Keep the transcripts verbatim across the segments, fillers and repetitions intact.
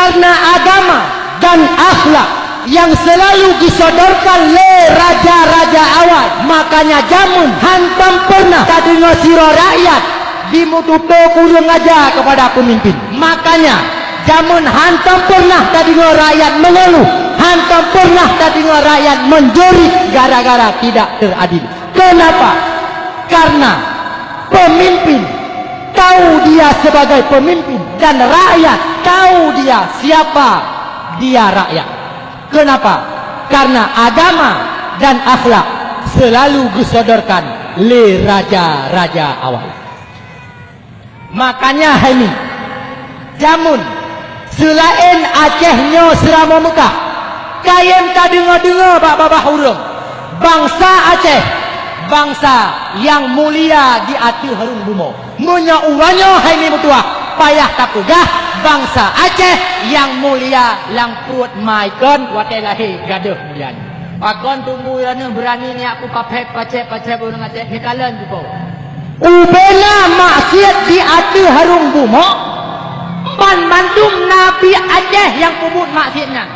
Karena agama dan akhlak yang selalu disodorkan lé raja-raja awai, makanya jameun hantom pernah tadeungoe sidroe rakyat dimeututoe ureuëng aja kepada pemimpin. Makanya jameun hantom pernah tadeungoe rakyat mengeluh, hantom pernah tadeungoe rakyat menjerit gara-gara tidak teradil. Kenapa? Karena pemimpin tahu dia sebagai pemimpin dan rakyat tahu dia siapa dia rakyat. Kenapa? Karena agama dan akhlak selalu disodorkan lé raja-raja awai. Makanya hai nyoe, jameun seulaén Aceh nyoe seuramoe Meukah, kayém tadeungoe-deungoe bak babah ureuëng, bansa Aceh, bansa nyang mulia di ateueh rhueng bumoe. Meunyoe uroe nyoe hai nyoe meutuah, payah tapeugah bansa Aceh nyang mulia lam pruet ma ikon watée lahé gadôh mulia nyan. Pakon teungku droeneueh beurani neujak peupapét pacép-pacép ureuëng Aceh? Neukalon jipeu. Ubena maksiat di ateueh rhueng bumoe, banmandum na biek Aceh nyang peubuet maksiat nyan.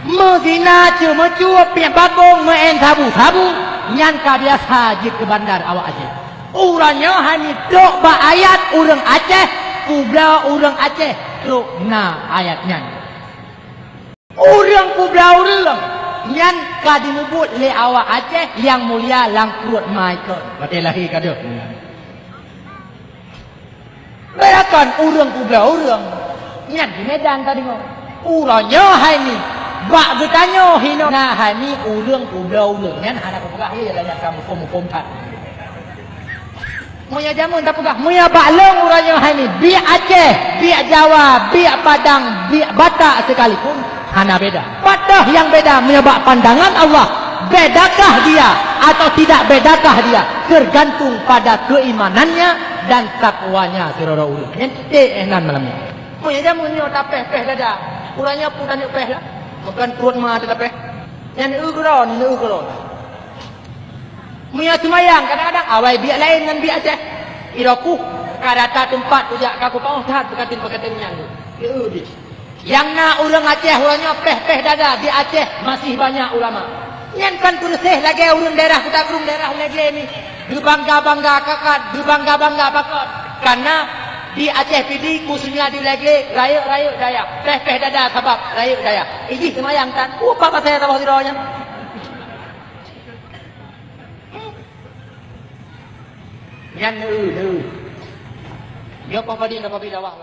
Meuzina, ceumeucue, piep bakong, meu'én sabu-sabu, nyan ka biasa jeuet keu bandar awak Aceh. Uroe nyoe hana trok bak ayat ureuëng Aceh, peubloe ureuëng Aceh trok na ayat nyan. Ureuëng peubloe ureuëng nyan ka jimubuet lé awak Aceh nyang mulia lam pruet ma ikon watée lahé gadôh. Beurakan ureuëng peubloe ureuëng nyan di Medan tadeungoe. Uroe nyoe hai nyoe, bak geutanyoe hinoe na hai nyoe ureuëng peubloe ureuëng nyan hana kupeugah, ye, lagée ka muphom-muphom that. Meunyoe jameun tapeugah, meunyoe bak lôn uroe nyoe hai nyoe, biek Aceh, biek Jawa, biek Padang, biek Batak sekalipun, hana beda. Padahai nyang beda meunyoe bak pandangan Allah, bedakah dia atau tidak bedakah dia, tergantung pada keimanannya dan takwanya sidroe-droe ureuëng. Nyan tieb eh nan malam nyoe. Meunyoe jameun nyoe tapéh-péh dada, uroe nyoe peue taneuk péh lah. Bukan pruet ma tapéh. Nyan eu keudroe, nyan eu keudroe. Meunyoe seumayang, kadang-kadang awai biek laén ngon biek Aceh. Iroku ka rata teumpat kujak ka kupeu'oh that peukaten-peukaten nyan. Keu di. Nyang na ureuëng Aceh uroe nyoe péh-péh dada di Aceh masih banyak ulama. Nyan kan peureuseh lagée ureuëng daerah Kuta Krueng, daerah Legle ni. Geubangga-bangga kakat, geubangga-bangga pakon. Karena di Aceh Pidie khususnya di Legle rayeuk-rayeuk dayah, péh-péh dada sabab rayeuk dayah. Ijih seumayang tan, upak pasai saboh sidroe nyan. Nyan neu, neu. Nyoe pah padum na pabila wah.